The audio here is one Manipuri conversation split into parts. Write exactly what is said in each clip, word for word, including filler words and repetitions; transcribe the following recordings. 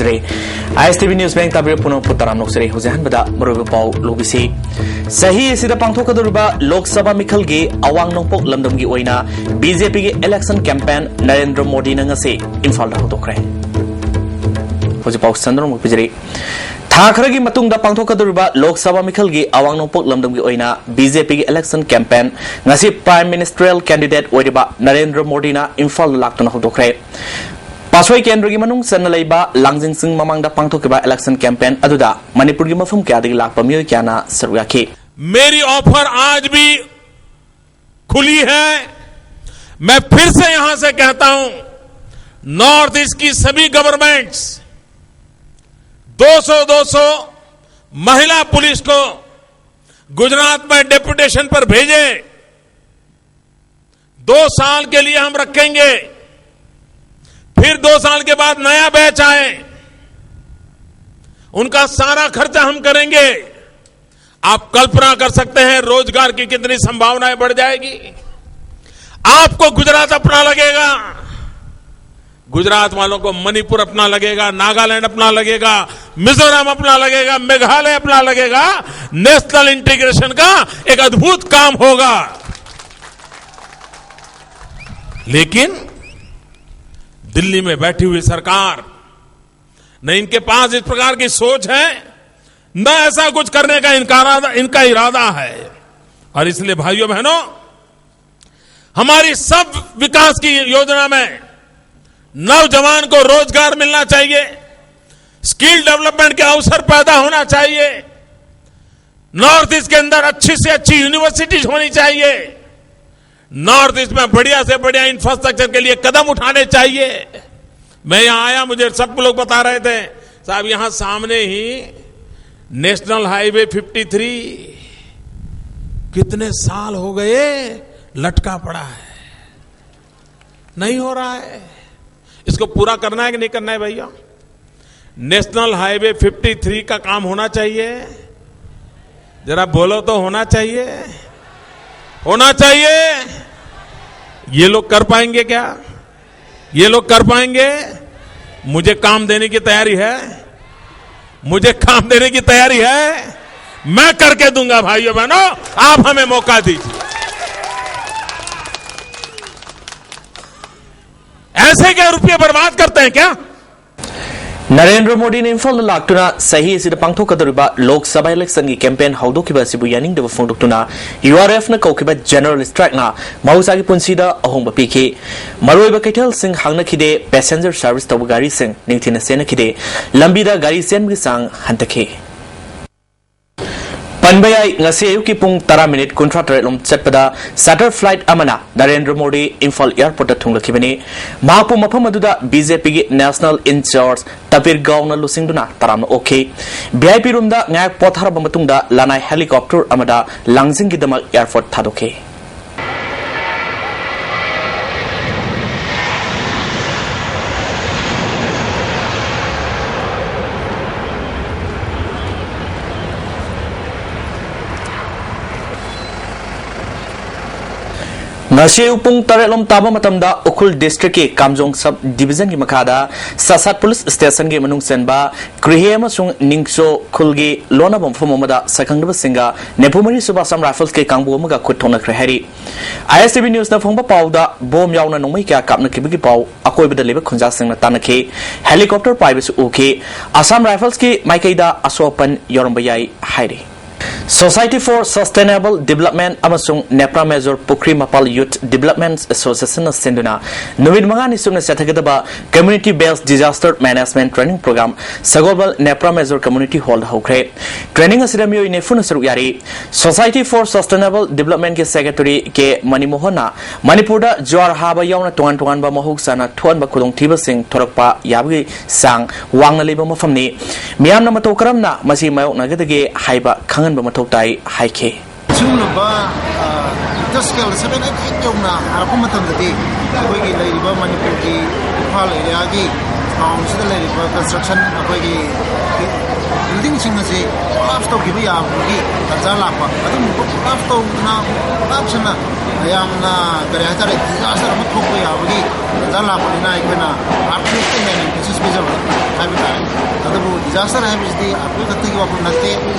ꯖꯔꯦ꯫ ꯑꯥꯏ ꯑꯦꯁ ꯇꯤ ꯚꯤ ꯅ꯭ꯌꯨꯁ ꯕꯦꯡ ꯇꯥꯕꯤꯔꯤꯕ ꯄꯨꯝꯅꯃꯛꯄꯨ ꯇꯔꯥꯝꯅ ꯑꯣꯛꯆꯔꯤ꯫ ꯍꯧꯖꯤꯛ ꯑꯍꯥꯟꯕꯗ ꯃꯔꯨꯑꯣꯏꯕ ꯄꯥꯎ ꯂꯧꯕꯤꯁꯤ꯫ ꯆꯍꯤ ꯑꯁꯤꯗ ꯄꯥꯡꯊꯣꯛꯀꯗꯧꯔꯤꯕ ꯂꯣꯛ ꯁꯚꯥ ꯃꯤꯈꯜꯒꯤ ꯑꯋꯥꯡ ꯅꯣꯡꯄꯣꯛ ꯂꯝꯗꯝꯒꯤ ꯑꯣꯏꯅ ꯕꯤ ꯖꯦ ꯄꯤꯒꯤ ꯏꯂꯦꯛꯁꯟ ꯀꯦꯝꯄꯦꯟ ꯅꯔꯦꯟꯗ꯭ꯔ ꯃꯣꯗꯤꯅ ꯉꯁꯤ ꯏꯝꯐꯥꯜꯗ ꯍꯧꯗꯣꯛꯈ꯭ꯔꯦ꯫ ꯍꯧꯖꯤꯛ ꯄꯥꯎ ꯁꯟꯗꯣꯔꯝ ꯄꯤꯖꯔꯤ꯫ ꯊꯥ ꯈꯔꯒꯤ ꯃꯇꯨꯡꯗ ꯄꯥꯡꯊꯣꯛꯀꯗꯧꯔꯤꯕ ꯂꯣꯛ ꯁꯚꯥ ꯃꯤꯈꯜꯒꯤ ꯑꯋꯥꯡ ꯅꯣꯡꯄꯣꯛ ꯂꯝꯗꯝꯒꯤ ꯑꯣꯏꯅ ꯕꯤ ꯖꯦ ꯄꯤꯒꯤ ꯏꯂꯦꯛꯁꯟ ꯀꯦꯝꯄꯦꯟ ꯉꯁꯤ ꯄ꯭ꯔꯥꯏꯝ ꯃꯤꯅꯤꯁꯇꯔꯤꯌꯦꯜ ꯀꯦꯟꯗꯤꯗꯦꯠ ꯑꯣꯏꯔꯤꯕ ꯅꯔꯦꯟꯗ꯭ꯔ ꯃꯣꯗꯤꯅ ꯏꯝꯐꯥꯜꯗ ꯂꯥꯛꯇꯨꯅ ꯍꯧꯗꯣꯛꯈ꯭ꯔꯦ꯫ ꯄꯥꯠꯁꯣꯏ ꯀꯦꯟꯗ꯭ꯔꯒꯤ ꯃꯅꯨꯡ ꯆꯟꯅ ꯂꯩꯕ ꯂꯥꯡꯖꯤꯡꯁꯤꯡ ꯃꯃꯥꯡꯗ ꯄꯥꯡꯊꯣꯛꯈꯤꯕ ꯏꯂꯦꯛꯁꯟ ꯀꯦꯝꯄꯦꯟ ꯑꯗꯨꯗ ꯃꯅꯤꯄꯨꯔꯒꯤ ꯃꯐꯝ ꯀꯌꯥꯗꯒꯤ ꯂꯥꯛꯄ ꯃꯤꯑꯣꯏ ꯀꯌꯥꯅ ꯁꯔꯨꯛ ꯌꯥꯈꯤ꯫ मेरी ऑफर आज भी खुली है। मैं फिर से यहां से कहता हूं, नॉर्थ ईस्ट की सभी गवर्नमेंट्स दो सौ दो सौ महिला पुलिस को गुजरात में डेपुटेशन पर भेजे। दो साल के लिए हम रखेंगे, फिर दो साल के बाद नया बैच आए, उनका सारा खर्चा हम करेंगे। आप कल्पना कर सकते हैं रोजगार की कितनी संभावनाएं बढ़ जाएगी। आपको गुजरात अपना लगेगा, गुजरात वालों को मणिपुर अपना लगेगा, नागालैंड अपना लगेगा, मिजोरम अपना लगेगा, मेघालय अपना लगेगा। नेशनल इंटीग्रेशन का एक अद्भुत काम होगा। लेकिन दिल्ली में बैठी हुई सरकार, न इनके पास इस प्रकार की सोच है, न ऐसा कुछ करने का इनका इरादा, इनका इरादा है। और इसलिए भाइयों बहनों, हमारी सब विकास की योजना में नौजवान को रोजगार मिलना चाहिए, स्किल डेवलपमेंट के अवसर पैदा होना चाहिए, नॉर्थ ईस्ट के अंदर अच्छी से अच्छी यूनिवर्सिटीज होनी चाहिए, नॉर्थ ईस्ट में बढ़िया से बढ़िया इंफ्रास्ट्रक्चर के लिए कदम उठाने चाहिए। मैं यहां आया, मुझे सब लोग बता रहे थे, साहब, यहां सामने ही नेशनल हाईवे फिफ्टी थ्री कितने साल हो गए लटका पड़ा है, नहीं हो रहा है। इसको पूरा करना है कि नहीं करना है भैया? नेशनल हाईवे फिफ्टी थ्री का काम होना चाहिए। जरा बोलो तो, होना चाहिए, होना चाहिए। ये लोग कर पाएंगे क्या? ये लोग कर पाएंगे? मुझे काम देने की तैयारी है, मुझे काम देने की तैयारी है, मैं करके दूंगा। भाइयों बहनों, आप हमें मौका दीजिए। ऐसे क्या रुपये बर्बाद करते हैं क्या? ꯅꯔꯦꯟꯗ꯭ꯔ ꯃꯣꯗꯤꯅ ꯏꯝꯐꯥꯜꯗ ꯂꯥꯛꯇꯨꯅ ꯆꯍꯤ ꯑꯁꯤꯗ ꯄꯥꯡꯊꯣꯛꯀꯗꯧꯔꯤꯕ ꯂꯣꯛ ꯁꯚꯥ ꯏꯂꯦꯛꯁꯟꯒꯤ ꯀꯦꯝꯄꯦꯟ ꯍꯧꯗꯣꯛꯈꯤꯕ ꯑꯁꯤꯕꯨ ꯌꯥꯅꯤꯡꯗꯕ ꯐꯣꯡꯗꯣꯛꯇꯨꯅ ꯌꯨ ꯑꯥꯔ ꯑꯦꯐꯅ ꯀꯧꯈꯤꯕ ꯖꯦꯅꯔꯦꯜ ꯁ꯭ꯇ꯭ꯔꯥꯏꯛꯅ ꯃꯍꯧꯁꯥꯒꯤ ꯄꯨꯟꯁꯤꯗ ꯑꯍꯣꯡꯕ ꯄꯤꯈꯤ꯫ ꯃꯔꯨꯑꯣꯏꯕ ꯀꯩꯊꯦꯜꯁꯤꯡ ꯍꯥꯡꯅꯈꯤꯗꯦ, ꯄꯦꯁꯦꯟꯖꯔ ꯁꯔꯚꯤꯁ ꯇꯧꯕ ꯒꯥꯔꯤꯁꯤꯡ ꯅꯤꯡꯊꯤꯅ ꯆꯦꯟꯅꯈꯤꯗꯦ, ꯂꯝꯕꯤꯗ ꯒꯥꯔꯤ ꯆꯦꯟꯕꯒꯤ ꯆꯥꯡ ꯍꯟꯊꯈꯤ꯫ ꯄꯟꯕ ꯌꯥꯏ, ꯉꯁꯤ ꯑꯌꯨꯛꯀꯤ ꯄꯨꯡ ꯇꯔꯥ ꯃꯤꯅꯤꯠ ꯀꯨꯟꯊ꯭ꯔꯥ ꯇꯔꯦꯠ ꯂꯣꯝ ꯆꯠꯄꯗ ꯆꯥꯔꯇꯔ ꯐ꯭ꯂꯥꯏꯠ ꯑꯃꯅ ꯅꯔꯦꯟꯗ꯭ꯔ ꯃꯣꯗꯤ ꯏꯝꯐꯥꯜ ꯑꯦꯌꯔꯄꯣꯔꯠꯇ ꯊꯨꯡꯂꯛꯈꯤꯕꯅꯤ꯫ ꯃꯍꯥꯛꯄꯨ ꯃꯐꯝ ꯑꯗꯨꯗ ꯕꯤ ꯖꯦ ꯄꯤꯒꯤ ꯅꯦꯁꯅꯦꯜ ꯏꯟꯆꯥꯔꯖ ꯇꯄꯤꯔ ꯒꯥꯎꯅ ꯂꯨꯆꯤꯡꯗꯨꯅ ꯇꯔꯥꯝꯅ ꯑꯣꯛꯈꯤ꯫ ꯚꯤ ꯑꯥꯏ ꯄꯤ ꯔꯨꯝꯗ ꯉꯥꯏꯍꯥꯛ ꯄꯣꯊꯥꯔꯕ ꯃꯇꯨꯡꯗ ꯂꯅꯥꯏ ꯍꯦꯂꯤꯀꯣꯞꯇꯔ ꯑꯃꯗ ꯂꯥꯡꯖꯤꯡꯒꯤꯗꯃꯛ ꯑꯦꯌꯔꯄꯣꯔꯠ ꯊꯥꯗꯣꯛꯈꯤ꯫ ꯉꯁꯤ ꯑꯌꯨꯛ ꯄꯨꯡ ꯇꯔꯦꯠ ꯂꯣꯝ ꯇꯥꯕ ꯃꯇꯝꯗ ꯎꯈ꯭ꯔꯨꯜ ꯗꯤꯁꯇ꯭ꯔꯤꯛꯀꯤ ꯀꯥꯝꯖꯣꯡ ꯁꯕ ꯗꯤꯚꯤꯖꯟꯒꯤ ꯃꯈꯥꯗ ꯁꯥꯁꯥꯠ ꯄꯨꯂꯤꯁ ꯁ꯭ꯇꯦꯁꯟꯒꯤ ꯃꯅꯨꯡ ꯆꯟꯕ ꯀ꯭ꯔꯤꯍꯦ ꯑꯃꯁꯨꯡ ꯅꯤꯡꯆꯣ ꯈꯨꯜꯒꯤ ꯂꯣꯟꯅꯕ ꯃꯐꯝ ꯑꯃꯗ ꯁꯛꯈꯪꯅꯕꯁꯤꯡꯒ ꯅꯤꯐꯨ ꯃꯔꯤ ꯁꯨꯕ ꯑꯁꯥꯝ ꯔꯥꯏꯐꯜꯁꯀꯤ ꯀꯥꯡꯕꯨ ꯑꯃꯒ ꯈꯨꯠ ꯊꯣꯛꯅꯈ꯭ꯔꯦ ꯍꯥꯏꯔꯤ꯫ ꯑꯥꯏ ꯑꯦꯁ ꯇꯤ ꯚꯤ ꯅ꯭ꯌꯨꯁꯅ ꯐꯪꯕ ꯄꯥꯎꯗ ꯕꯣꯝ ꯌꯥꯎꯅ ꯅꯣꯡꯃꯩ ꯀꯌꯥ ꯀꯥꯞꯅꯈꯤꯕꯒꯤ ꯄꯥꯎ ꯑꯀꯣꯏꯕꯗ ꯂꯩꯕ ꯈꯨꯟꯖꯥꯁꯤꯡꯅ ꯇꯥꯟꯅꯈꯤ꯫ ꯍꯦꯂꯤꯀꯣꯞꯇꯔ ꯄꯥꯏꯕꯁꯨ ꯎꯈꯤ꯫ ꯑꯁꯥꯝ ꯔꯥꯏꯐꯜꯁꯀꯤ ꯃꯥꯏꯀꯩꯗ ꯑꯁꯣꯛ ꯑꯄꯟ ꯌꯥꯎꯔꯝꯕ ꯌꯥꯏ ꯍꯥꯏꯔꯤ꯫ Society for Sustainable Development ꯑꯃꯁꯨꯡ ꯅꯦꯄ꯭ꯔꯥ ꯃꯦꯖꯣꯔ ꯄꯨꯈ꯭ꯔꯤ ꯃꯄꯥꯜ ꯌꯨꯊ ꯗꯤꯕꯦꯂꯞꯃꯦꯟꯠ ꯑꯦꯁꯣꯁꯤꯌꯦꯁꯟꯅ ꯁꯤꯟꯗꯨꯅ ꯅꯨꯃꯤꯠ ꯃꯉꯥꯅꯤ ꯆꯨꯞꯅ ꯆꯠꯊꯒꯗꯕ Community Based Disaster Management Training Program ꯁꯒꯣꯜꯕꯜ ꯅꯦꯄ꯭ꯔꯥ ꯃꯦꯖꯣꯔ ꯀꯝꯃ꯭ꯌꯨꯅꯤꯇꯤ ꯍꯣꯜꯗ ꯍꯧꯈ꯭ꯔꯦ꯫ ꯇ꯭ꯔꯦꯅꯤꯡ ꯑꯁꯤꯗ ꯃꯤꯑꯣꯏ ꯅꯤꯐꯨꯅ ꯁꯔꯨꯛ ꯌꯥꯔꯤ꯫ Society for Sustainable Developmentꯀꯤ ꯁꯦꯀ꯭ꯔꯦꯇꯔꯤ ꯀꯦ ꯃꯅꯤꯃꯣꯍꯟꯅ ꯃꯅꯤꯄꯨꯔꯗ ꯖ꯭ꯋꯥꯔ ꯍꯥꯕ ꯌꯥꯎꯅ ꯇꯣꯉꯥꯟ ꯇꯣꯉꯥꯟꯕ ꯃꯍꯧꯁꯥꯅ ꯊꯣꯛꯍꯟꯕ ꯈꯨꯗꯣꯡꯊꯤꯕꯁꯤꯡ ꯊꯣꯔꯛꯄ ꯌꯥꯕꯒꯤ ꯆꯥꯡ ꯋꯥꯡꯅ ꯂꯩꯕ ꯃꯐꯝꯅꯤ꯫ ꯃꯤꯌꯥꯝꯅ ꯃꯇꯧ ꯀꯔꯝꯅ ꯃꯁꯤ ꯃꯥꯌꯣꯛꯅꯒꯗꯒꯦ ꯍꯥꯏꯕ ꯈꯪꯍꯟꯕ ꯃꯊꯧ ꯇꯥꯏ ꯍꯥꯏꯈꯤ꯫ ꯁꯤꯒꯨꯝꯂꯕ, ꯑ, ꯔꯤꯛꯇꯔ ꯁ꯭ꯀꯦꯜꯗ ꯁꯚꯦꯟ ꯑꯩꯠ ꯑꯩꯠ ꯌꯧꯅ ꯍꯥꯏꯔꯛꯄ ꯃꯇꯝꯗꯗꯤ ꯑꯩꯈꯣꯏꯒꯤ ꯂꯩꯔꯤꯕ ꯃꯅꯤꯄꯨꯔꯒꯤ ꯏꯝꯐꯥꯜ ꯑꯦꯔꯤꯌꯥꯒꯤ ꯇꯥꯎꯟꯁꯤꯗ ꯂꯩꯔꯤꯕ ꯀꯟꯁꯇ꯭ꯔꯛꯁꯟ ꯑꯩꯈꯣꯏꯒꯤ ꯕꯤꯜꯗꯤꯡꯁꯤꯡ ꯑꯁꯤ ꯀꯣꯂꯥꯞꯁ ꯇꯧꯈꯤꯕ ꯌꯥꯕꯒꯤ ꯇꯥꯟꯖꯥ ꯂꯥꯛꯄ, ꯑꯗꯨꯒꯨꯝꯕ ꯀꯣꯂꯥꯞꯁ ꯇꯧꯗꯅ ꯀꯣꯂꯥꯞꯁꯅ ꯌꯥꯝꯅ, ꯀꯔꯤ ꯍꯥꯏꯇꯥꯔꯦ, ꯗꯤꯖꯥꯁꯇꯔ ꯑꯃ ꯊꯣꯛꯄ ꯌꯥꯕꯒꯤ ꯇꯥꯟꯖꯥ ꯂꯥꯛꯄꯅꯤꯅ ꯑꯩꯈꯣꯏꯅ ꯑꯥꯔꯊꯀ꯭ꯋꯦꯛꯇ ꯍꯦꯟꯅ ꯏꯝꯐꯦꯁꯤꯁ ꯄꯤꯖꯕ ꯍꯥꯏꯕ ꯇꯥꯔꯦ꯫ ꯑꯗꯨꯕꯨ ꯗꯤꯖꯥꯁꯇꯔ ꯍꯥꯏꯕꯁꯤꯗꯤ ꯑꯥꯔꯊꯀ꯭ꯋꯦꯛ ꯈꯛꯇꯒꯤ ꯋꯥꯐꯝ ꯅꯠꯇꯦ,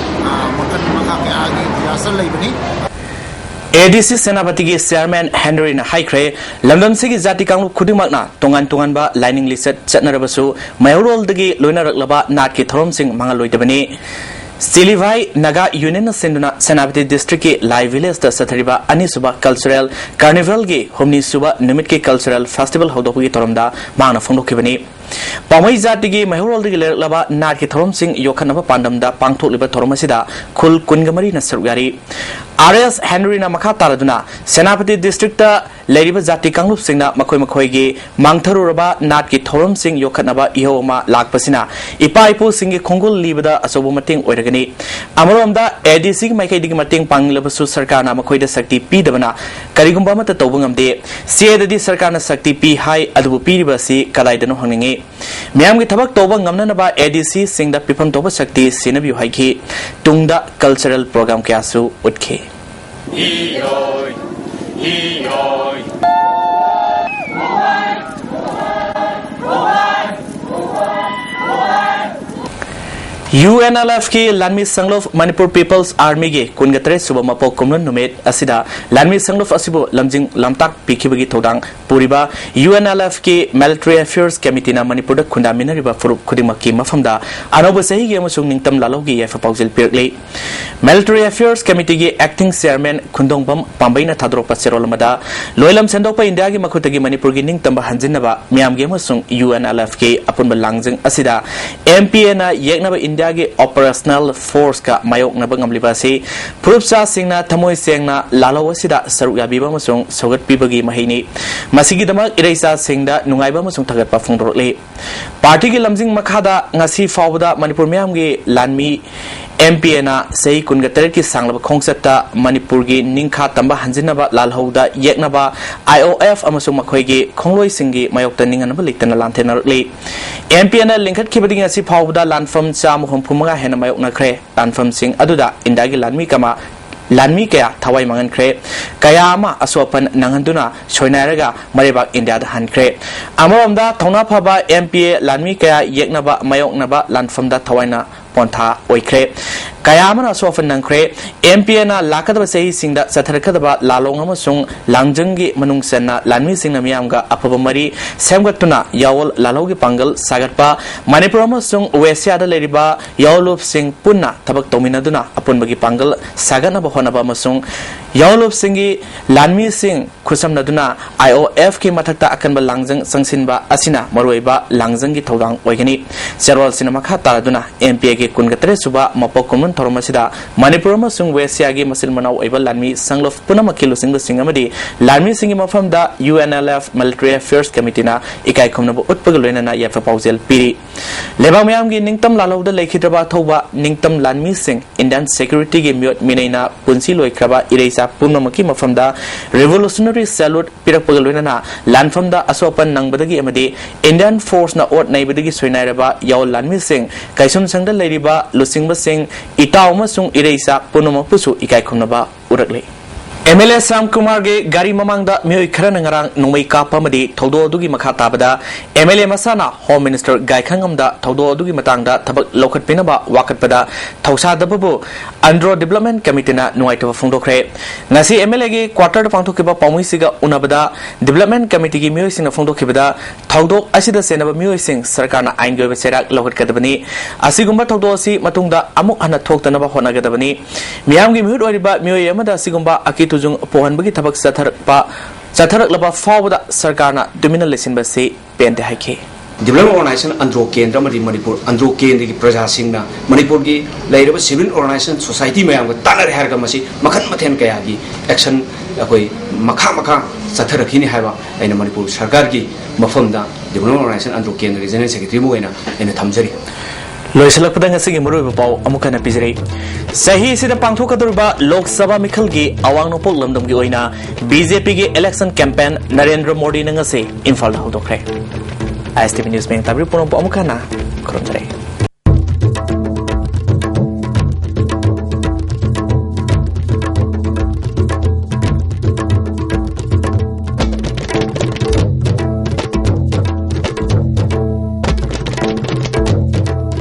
ꯑ, ꯃꯈꯜ ꯃꯈꯥ ꯀꯌꯥꯒꯤ ꯗꯤꯖꯥꯁꯇꯔ ꯂꯩꯕꯅꯤ꯫ ꯑꯦ ꯗꯤ ꯁꯤ ꯁꯦꯅꯥꯄꯇꯤꯒꯤ ꯆꯤꯌꯥꯔꯃꯦꯟ ꯍꯦꯟꯔꯤꯅ ꯍꯥꯏꯈ꯭ꯔꯦ, ꯂꯝꯗꯝꯁꯤꯒꯤ ꯖꯥꯇꯤ ꯀꯥꯡꯂꯨꯞ ꯈꯨꯗꯤꯡꯃꯛꯅ ꯇꯣꯉꯥꯟ ꯇꯣꯉꯥꯟꯕ ꯂꯥꯏꯅꯤꯡ ꯂꯤꯆꯠ ꯆꯠꯅꯔꯕꯁꯨ ꯃꯩꯍꯧꯔꯣꯜꯗꯒꯤ ꯂꯣꯏꯅꯔꯛꯂꯕ ꯅꯥꯠꯀꯤ ꯊꯧꯔꯝꯁꯤꯡ ꯃꯥꯡꯍꯜꯂꯣꯏꯗꯕꯅꯤ꯫ ꯁꯤꯂꯤꯚꯥꯏ ꯅꯥꯒꯥ ꯌꯨꯅꯤꯌꯟꯅ ꯁꯤꯟꯗꯨꯅ ꯁꯦꯅꯥꯄꯇꯤ ꯗꯤꯁꯇ꯭ꯔꯤꯛꯀꯤ ꯂꯥꯏ ꯚꯤꯂꯦꯖꯇ ꯆꯠꯊꯔꯤꯕ ꯑꯅꯤꯁꯨꯕ ꯀꯜꯆꯔꯦꯜ ꯀꯥꯔꯅꯤꯚꯦꯜꯒꯤ ꯍꯨꯝꯅꯤꯁꯨꯕ ꯅꯨꯃꯤꯠꯀꯤ ꯀꯜꯆꯔꯦꯜ ꯐꯦꯁꯇꯤꯚꯦꯜ ꯍꯧꯗꯣꯛꯄꯒꯤ ꯊꯧꯔꯝꯗ ꯃꯍꯥꯛꯅ ꯐꯣꯡꯗꯣꯛꯈꯤꯕꯅꯤ꯫ ꯄꯥꯎꯃꯩ ꯖꯥꯇꯤꯒꯤ ꯃꯩꯍꯧꯔꯣꯜꯗꯒꯤ ꯂꯩꯔꯛꯂꯕ ꯅꯥꯠꯀꯤ ꯊꯧꯔꯝꯁꯤꯡ ꯌꯣꯛꯈꯠꯅꯕ ꯄꯥꯟꯗꯝꯗ ꯄꯥꯡꯊꯣꯛꯂꯤꯕ ꯊꯧꯔꯝ ꯑꯁꯤꯗ ꯈꯨꯜ ꯀꯨꯟꯒ ꯃꯔꯤꯅ ꯁꯔꯨꯛ ꯌꯥꯔꯤ꯫ ꯑꯥꯔ ꯑꯦꯁ ꯍꯦꯟꯔꯤꯅ ꯃꯈꯥ ꯇꯥꯔꯗꯨꯅ ꯁꯦꯅꯥꯄꯇꯤ ꯗꯤꯁꯇ꯭ꯔꯤꯛꯇ ꯂꯩꯔꯤꯕ ꯖꯥꯇꯤ ꯀꯥꯡꯂꯨꯞꯁꯤꯡꯅ ꯃꯈꯣꯏ ꯃꯈꯣꯏꯒꯤ ꯃꯥꯡꯊꯔꯨꯔꯕ ꯅꯥꯠꯀꯤ ꯊꯧꯔꯝꯁꯤꯡ ꯌꯣꯛꯈꯠꯅꯕ ꯏꯍꯧ ꯑꯃ ꯂꯥꯛꯄꯁꯤꯅ ꯏꯄꯥ ꯏꯄꯨꯁꯤꯡꯒꯤ ꯈꯣꯡꯒꯨꯜ ꯂꯤꯕꯗ ꯑꯆꯧꯕ ꯃꯇꯦꯡ ꯑꯣꯏꯔꯒꯅꯤ꯫ ꯑꯃꯔꯣꯝꯗ, ꯑꯦ ꯗꯤ ꯁꯤꯒꯤ ꯃꯥꯏꯀꯩꯗꯒꯤ ꯃꯇꯦꯡ ꯄꯥꯡꯂꯕꯁꯨ ꯁꯔꯀꯥꯔꯅ ꯃꯈꯣꯏꯗ ꯁꯛꯇꯤ ꯄꯤꯗꯕꯅ ꯀꯔꯤꯒꯨꯝꯕ ꯑꯃꯠꯇ ꯇꯧꯕ ꯉꯝꯗꯦ꯫ ꯁꯤ ꯑꯦꯗꯗꯤ ꯁꯔꯀꯥꯔꯅ ꯁꯛꯇꯤ ꯄꯤ ꯍꯥꯏ, ꯑꯗꯨꯕꯨ ꯄꯤꯔꯤꯕ ꯑꯁꯤ ꯀꯗꯥꯏꯗꯅꯣ ꯍꯪꯅꯤꯡꯏ꯫ ꯃꯤꯌꯥꯝꯒꯤ ꯊꯕꯛ ꯇꯧꯕ ꯉꯝꯅꯅꯕ ꯑꯦ ꯗꯤ ꯁꯤꯁꯤꯡꯗ ꯄꯤꯐꯝ ꯊꯣꯛꯄ ꯁꯛꯇꯤ ꯁꯤꯟꯅꯕꯤꯌꯨ ꯍꯥꯏꯈꯤ꯫ ꯇꯨꯡꯗ ꯀꯜꯆꯔꯦꯜ ꯄ꯭ꯔꯣꯒ꯭ꯔꯥꯝ ꯀꯌꯥꯁꯨ ꯎꯠꯈꯤ꯫ ꯌꯨ ꯑꯦꯟ ꯑꯦꯜ ꯑꯦꯐꯀꯤ ꯂꯥꯟꯃꯤ ꯁꯪꯂꯨꯞ ꯃꯅꯤꯄꯨꯔ ꯄꯤꯄꯜꯁ ꯑꯥꯔꯃꯤꯒꯤ ꯀꯨꯟꯒ ꯇꯔꯦꯠ ꯁꯨꯕ ꯃꯄꯣꯛ ꯀꯨꯝꯂꯣꯟ ꯅꯨꯃꯤꯠ ꯑꯁꯤꯗ ꯂꯥꯟꯃꯤ ꯁꯪꯂꯨꯞ ꯑꯁꯤꯕꯨ ꯂꯝꯖꯤꯡ ꯂꯝꯇꯥꯛ ꯄꯤꯈꯤꯕꯒꯤ ꯊꯧꯗꯥꯡ ꯄꯨꯔꯤꯕ ꯌꯨ ꯑꯦꯟ ꯑꯦꯜ ꯑꯦꯐꯀꯤ ꯃꯤꯂꯤꯇꯔꯤ ꯑꯦꯐꯤꯌꯔꯁ ꯀꯃꯤꯇꯤꯅ ꯃꯅꯤꯄꯨꯔꯗ ꯈꯨꯟꯗꯥꯃꯤꯟꯅꯔꯤꯕ ꯐꯨꯔꯨꯞ ꯈꯨꯗꯤꯡꯃꯛꯀꯤ ꯃꯐꯝꯗ ꯑꯅꯧꯕ ꯆꯍꯤꯒꯤ ꯑꯃꯁꯨꯡ ꯅꯤꯡꯇꯝ ꯂꯥꯜꯍꯧꯒꯤ ꯌꯥꯏꯐ ꯄꯥꯎꯖꯦꯜ ꯄꯤꯔꯛꯂꯤ꯫ ꯃꯤꯂꯤꯇꯔꯤ ꯑꯦꯐꯤꯌꯔꯁ ꯀꯃꯤꯇꯤꯒꯤ ꯑꯦꯛꯇꯤꯡ ꯆꯤꯌꯥꯔꯃꯦꯟ ꯈꯨꯟꯗꯣꯡꯕꯝ ꯄꯥꯝꯕꯩꯅ ꯊꯥꯗꯣꯔꯛꯄ ꯆꯦꯔꯣꯜ ꯑꯃꯗ, ꯂꯣꯏꯂꯝ ꯁꯦꯝꯗꯣꯛꯄ ꯏꯟꯗꯤꯌꯥꯒꯤ ꯃꯈꯨꯠꯇꯒꯤ ꯃꯅꯤꯄꯨꯔꯒꯤ ꯅꯤꯡꯇꯝꯕ ꯍꯟꯖꯤꯟꯅꯕ ꯃꯤꯌꯥꯝꯒꯤ ꯑꯃꯁꯨꯡ ꯌꯨ ꯑꯦꯟ ꯑꯦꯜ ꯑꯦꯐꯀꯤ ꯑꯄꯨꯟꯕ ꯂꯥꯡꯖꯪ ꯑꯁꯤꯗ ꯑꯦꯝ ꯄꯤ ꯑꯦꯅ ꯌꯦꯛꯅꯕ ꯏꯟꯗꯤꯌꯥꯒꯤ ꯑꯣꯄꯔꯦꯁꯅꯦꯜ ꯐꯣꯔꯁꯀ ꯃꯥꯌꯣꯛꯅꯕ ꯉꯝꯂꯤꯕ ꯑꯁꯤ ꯐꯨꯔꯨꯞꯆꯥꯁꯤꯡꯅ ꯊꯃꯣꯏ ꯁꯦꯡꯅ ꯂꯥꯜꯍꯧ ꯑꯁꯤꯗ ꯁꯔꯨꯛ ꯌꯥꯕꯤꯕ ꯑꯃꯁꯨꯡ ꯁꯧꯒꯠꯄꯤꯕꯒꯤ ꯃꯍꯩꯅꯤ꯫ ꯃꯁꯤꯒꯤꯗꯃꯛ ꯏꯔꯩꯆꯥꯁꯤꯡꯗ ꯅꯨꯡꯉꯥꯏꯕ ꯑꯃꯁꯨꯡ ꯊꯥꯒꯠꯄ ꯐꯣꯡꯗꯣꯔꯛꯂꯤ꯫ ꯄꯥꯔꯇꯤꯒꯤ ꯂꯝꯖꯤꯡ ꯃꯈꯥꯗ ꯉꯁꯤ ꯐꯥꯎꯕꯗ ꯃꯅꯤꯄꯨꯔ ꯃꯤꯌꯥꯝꯒꯤ ꯂꯥꯟꯃꯤ ꯑꯦꯝ ꯄꯤ ꯑꯦꯅ ꯆꯍꯤ ꯀꯨꯟꯒ ꯇꯔꯦꯠꯀꯤ ꯁꯥꯡꯂꯕ ꯈꯣꯡꯆꯠꯇ ꯃꯅꯤꯄꯨꯔꯒꯤ ꯅꯤꯡꯈꯥ ꯇꯝꯕ ꯍꯟꯖꯤꯟꯅꯕ ꯂꯥꯜꯍꯧꯗ ꯌꯦꯛꯅꯕ ꯑꯥꯏ ꯑꯣ ꯑꯦꯐ ꯑꯃꯁꯨꯡ ꯃꯈꯣꯏꯒꯤ ꯈꯣꯡꯂꯣꯏꯁꯤꯡꯒꯤ ꯃꯥꯌꯣꯛꯇ ꯅꯤꯡꯍꯟꯅꯕ ꯂꯩꯇꯅ ꯂꯥꯟꯊꯦꯡꯅꯔꯛꯂꯤ꯫ ꯑꯦꯝ ꯄꯤ ꯑꯦꯅ ꯂꯤꯡꯈꯠꯈꯤꯕꯗꯒꯤ ꯉꯁꯤ ꯐꯥꯎꯕꯗ ꯂꯥꯟꯐꯝ ꯆꯥꯝꯃ ꯍꯨꯝꯐꯨ ꯃꯉꯥ ꯍꯦꯟꯅ ꯃꯥꯌꯣꯛꯅꯈ꯭ꯔꯦ꯫ ꯂꯥꯟꯐꯝꯁꯤꯡ ꯑꯗꯨꯗ ꯏꯟꯗꯤꯌꯥꯒꯤ ꯂꯥꯟꯃꯤ ꯀꯃꯥ ꯂꯥꯟꯃꯤ ꯀꯌꯥ ꯊꯋꯥꯏ ꯃꯥꯡꯍꯟꯈ꯭ꯔꯦ꯫ ꯀꯌꯥ ꯑꯃ ꯑꯁꯣꯛ ꯑꯄꯟ ꯅꯪꯍꯟꯗꯨꯅ ꯁꯣꯏꯅꯥꯏꯔꯒ ꯃꯔꯩꯕꯥꯛ ꯏꯟꯗꯤꯌꯥꯗ ꯍꯟꯈ꯭ꯔꯦ꯫ ꯑꯃꯔꯣꯝꯗ ꯊꯧꯅꯥ ꯐꯕ ꯑꯦꯝ ꯄꯤ ꯑꯦ ꯂꯥꯟꯃꯤ ꯀꯌꯥ ꯌꯦꯛꯅꯕ ꯃꯥꯌꯣꯛꯅꯕ ꯂꯥꯟꯐꯝꯗ ꯊꯋꯥꯏꯅ ꯄꯣꯟꯊꯥ ꯑꯣꯏꯈ꯭ꯔꯦ꯫ ꯀꯌꯥ ꯑꯃꯅ ꯑꯁꯣꯛ ꯑꯄꯟ ꯅꯪꯈ꯭ꯔꯦ꯫ ꯑꯦꯝ ꯄꯤ ꯑꯦꯅ ꯂꯥꯛꯀꯗꯕ ꯆꯍꯤꯁꯤꯡꯗ ꯆꯠꯊꯔꯛꯀꯗꯕ ꯂꯥꯂꯣꯡ ꯑꯃꯁꯨꯡ ꯂꯥꯡꯖꯪꯒꯤ ꯃꯅꯨꯡ ꯆꯟꯅ ꯂꯥꯟꯃꯤꯁꯤꯡꯅ ꯃꯤꯌꯥꯝꯒ ꯑꯐꯕ ꯃꯔꯤ ꯁꯦꯝꯒꯠꯇꯨꯅ ꯌꯥꯑꯣꯜ ꯂꯥꯂꯧꯒꯤ ꯄꯥꯡꯒꯜ ꯁꯥꯒꯠꯄ, ꯃꯅꯤꯄꯨꯔ ꯑꯃꯁꯨꯡ ꯋꯦꯁꯤꯌꯥꯗ ꯂꯩꯔꯤꯕ ꯌꯥꯑꯣꯂꯨꯞꯁꯤꯡ ꯄꯨꯟꯅ ꯊꯕꯛ ꯇꯧꯃꯤꯟꯅꯗꯨꯅ ꯑꯄꯨꯟꯕꯒꯤ ꯄꯥꯡꯒꯜ ꯁꯥꯒꯠꯅꯕ ꯍꯣꯠꯅꯕ ꯑꯃꯁꯨꯡ ꯌꯥꯑꯣꯂꯨꯞꯁꯤꯡꯒꯤ ꯂꯥꯟꯃꯤꯁꯤꯡ ꯈꯨꯠꯁꯝꯅꯗꯨꯅ ꯑꯥꯏ ꯑꯣ ꯑꯦꯐꯀꯤ ꯃꯊꯛꯇ ꯑꯀꯟꯕ ꯂꯥꯡꯖꯪ ꯆꯪꯁꯤꯟꯕ ꯑꯁꯤꯅ ꯃꯔꯨꯑꯣꯏꯕ ꯂꯥꯡꯖꯪꯒꯤ ꯊꯧꯗꯥꯡ ꯑꯣꯏꯒꯅꯤ꯫ ꯆꯦꯔꯣꯜꯁꯤꯅ ꯃꯈꯥ ꯇꯥꯔꯗꯨꯅ ꯑꯦꯝ ꯄꯤ ꯑꯦꯒꯤ ꯀꯨꯟꯒ ꯇꯔꯦꯠ ꯁꯨꯕ ꯃꯄꯣꯛ ꯀꯨꯝꯑꯣꯟ ꯊꯧꯔꯝ ꯑꯁꯤꯗ ꯃꯅꯤꯄꯨꯔ ꯑꯃꯁꯨꯡ ꯋꯦꯁꯤꯌꯥꯒꯤ ꯃꯆꯤꯟ ꯃꯅꯥꯎ ꯑꯣꯏꯕ ꯂꯥꯟꯃꯤ ꯁꯪꯂꯨꯞ ꯄꯨꯝꯅꯃꯛꯀꯤ ꯂꯨꯆꯤꯡꯕꯁꯤꯡ ꯑꯃꯗꯤ ꯂꯥꯟꯃꯤꯁꯤꯡꯒꯤ ꯃꯐꯝꯗ U N L F Military Affairs Committeeꯅ ꯏꯀꯥꯏ ꯈꯨꯝꯅꯕ ꯎꯠꯄꯒ ꯂꯣꯏꯅꯅ ꯌꯥꯏꯐ ꯄꯥꯎꯖꯦꯜ ꯄꯤꯔꯤ꯫ ꯂꯩꯕꯥꯛ ꯃꯤꯌꯥꯝꯒꯤ ꯅꯤꯡꯇꯝ ꯂꯥꯜꯍꯧꯗ ꯂꯩꯈꯤꯗ꯭ꯔꯕ ꯑꯊꯧꯕ ꯅꯤꯡꯇꯝ ꯂꯥꯟꯃꯤꯁꯤꯡ, Indian securityꯒꯤ ꯃꯤꯑꯣꯠ ꯃꯤꯅꯩꯅ ꯄꯨꯟꯁꯤ ꯂꯣꯏꯈ꯭ꯔꯕ ꯏꯔꯩꯆꯥ ꯄꯨꯝꯅꯃꯛꯀꯤ ꯃꯐꯝꯗ revolutionary salute ꯄꯤꯔꯛꯄꯒ ꯂꯣꯏꯅꯅ ꯂꯥꯟꯐꯝꯗ ꯑꯁꯣꯛ ꯑꯄꯟ ꯅꯪꯕꯗꯒꯤ ꯑꯃꯗꯤ Indian forceꯅ ꯑꯣꯠ ꯅꯩꯕꯗꯒꯤ ꯁꯣꯏꯅꯥꯏꯔꯕ ꯌꯥꯑꯣꯜ ꯂꯥꯟꯃꯤꯁꯤꯡ, ꯀꯩꯁꯨꯝꯁꯪꯗ ꯂꯩꯔꯤꯕ ꯂꯨꯆꯤꯡꯕꯁꯤꯡ, ꯏꯇꯥꯎ ꯑꯃꯁꯨꯡ ꯏꯔꯩꯆꯥ ꯄꯨꯝꯅꯃꯛꯄꯨꯁꯨ ꯏꯀꯥꯏ ꯈꯨꯝꯅꯕ ꯎꯔꯛꯂꯤ꯫ ꯑꯦꯝ ꯑꯦꯜ ꯑꯦ ꯁ꯭ꯌꯥꯝ ꯀꯨꯃꯥꯔꯒꯤ ꯒꯥꯔꯤ ꯃꯃꯥꯡꯗ ꯃꯤꯑꯣꯏ ꯈꯔꯅ ꯉꯔꯥꯡ ꯅꯣꯡꯃꯩ ꯀꯥꯞꯄ ꯑꯃꯗꯤ ꯊꯧꯗꯣꯛ ꯑꯗꯨꯒꯤ ꯃꯈꯥ ꯇꯥꯕꯗ ꯑꯦꯝ ꯑꯦꯜ ꯑꯦ ꯃꯁꯥꯅ Home Minister ꯒꯥꯏꯈꯪꯉꯝꯗ ꯊꯧꯗꯣꯛ ꯑꯗꯨꯒꯤ ꯃꯇꯥꯡꯗ ꯊꯕꯛ ꯂꯧꯈꯠꯄꯤꯅꯕ ꯋꯥꯀꯠꯄꯗ ꯊꯧꯁꯥꯗꯕꯕꯨ ꯑꯟꯗ꯭ꯔꯣ Development Committeeꯅ ꯅꯨꯡꯉꯥꯏꯇꯕ ꯐꯣꯡꯗꯣꯛꯈ꯭ꯔꯦ꯫ ꯉꯁꯤ ꯑꯦꯝ ꯑꯦꯜ ꯑꯦꯒꯤ quarterꯗ ꯄꯥꯡꯊꯣꯛꯈꯤꯕ ꯄꯥꯎꯃꯤꯁꯤꯒ ꯎꯅꯕꯗ Development Committeeꯒꯤ ꯃꯤꯑꯣꯏꯁꯤꯡꯅ ꯐꯣꯡꯗꯣꯛꯈꯤꯕꯗ ꯊꯧꯗꯣꯛ ꯑꯁꯤꯗ ꯆꯦꯟꯅꯕ ꯃꯤꯑꯣꯏꯁꯤꯡ ꯁꯔꯀꯥꯔꯅ ꯑꯥꯏꯟꯒꯤ ꯑꯣꯏꯕ ꯆꯩꯔꯥꯛ ꯂꯧꯈꯠꯀꯗꯕꯅꯤ꯫ ꯑꯁꯤꯒꯨꯝꯕ ꯊꯧꯗꯣꯛ ꯑꯁꯤ ꯃꯇꯨꯡꯗ ꯑꯃꯨꯛ ꯍꯟꯅ ꯊꯣꯛꯇꯅꯕ ꯍꯣꯠꯅꯒꯗꯕꯅꯤ꯫ ꯃꯤꯌꯥꯝꯒꯤ ꯃꯤꯍꯨꯠ ꯑꯣꯏꯔꯤꯕ ꯃꯤꯑꯣꯏ ꯑꯃꯗ ꯑꯁꯤꯒꯨꯝꯕ ꯑꯀꯤ ꯇꯨꯖꯨꯡ ꯄꯣꯛꯍꯟꯕꯒꯤ ꯊꯕꯛ ꯆꯠꯊꯔꯛꯄ, ꯆꯠꯊꯔꯛꯂꯕ ꯐꯥꯎꯕꯗ ꯁꯔꯀꯥꯔꯅ ꯇꯨꯃꯤꯟꯅ ꯂꯩꯁꯤꯟꯕꯁꯤ ꯄꯦꯟꯗꯦ ꯍꯥꯏꯈꯤ꯫ Development Organization ꯑꯟꯗ꯭ꯔꯣ ꯀꯦꯟꯗ꯭ꯔ ꯑꯃꯗꯤ ꯃꯅꯤꯄꯨꯔ ꯑꯟꯗ꯭ꯔꯣ ꯀꯦꯟꯗ꯭ꯔꯒꯤ ꯄ꯭ꯔꯖꯥꯁꯤꯡꯅ ꯃꯅꯤꯄꯨꯔꯒꯤ ꯂꯩꯔꯤꯕ civil organization society ꯃꯌꯥꯝꯒ ꯇꯥꯟꯅꯔꯦ ꯍꯥꯏꯔꯒ ꯃꯁꯤ ꯃꯈꯜ ꯃꯊꯦꯜ ꯀꯌꯥꯒꯤ action ꯑꯩꯈꯣꯏ ꯃꯈꯥ ꯃꯈꯥ ꯆꯠꯊꯔꯛꯈꯤꯅꯤ ꯍꯥꯏꯕ ꯑꯩꯅ ꯃꯅꯤꯄꯨꯔ ꯁꯔꯀꯥꯔꯒꯤ ꯃꯐꯝꯗ Development Organization ꯑꯟꯗ꯭ꯔꯣ ꯀꯦꯟꯗ꯭ꯔꯒꯤ General Secretary ꯑꯃ ꯑꯣꯏꯅ ꯑꯩꯅ ꯊꯝꯖꯔꯤ꯫ ꯂꯣꯏꯁꯤꯜꯂꯛꯄꯗ ꯉꯁꯤꯒꯤ ꯃꯔꯨꯑꯣꯏꯕ ꯄꯥꯎ ꯑꯃꯨꯛ ꯍꯟꯅ ꯄꯤꯖꯔꯤ꯫ ꯆꯍꯤ ꯑꯁꯤꯗ ꯄꯥꯡꯊꯣꯛꯀꯗꯧꯔꯤꯕ ꯂꯣꯛ ꯁꯚꯥ ꯃꯤꯈꯜꯒꯤ ꯑꯋꯥꯡ ꯅꯣꯡꯄꯣꯛ ꯂꯝꯗꯝꯒꯤ ꯑꯣꯏꯅ ꯕꯤ ꯖꯦ ꯄꯤꯒꯤ election campaign ꯅꯔꯦꯟꯗ꯭ꯔ ꯃꯣꯗꯤꯅ ꯉꯁꯤ ꯏꯝꯐꯥꯜꯗ ꯍꯧꯗꯣꯛꯈ꯭ꯔꯦ꯫ ꯑꯥꯏ ꯑꯦꯁ ꯇꯤ ꯚꯤ ꯅ꯭ꯌꯨꯁ ꯃꯌꯦꯡ ꯇꯥꯕꯤꯔꯤꯕ ꯄꯨꯝꯅꯃꯛꯄꯨ ꯑꯃꯨꯛ ꯍꯟꯅ ꯈꯨꯔꯨꯝꯖꯔꯤ꯫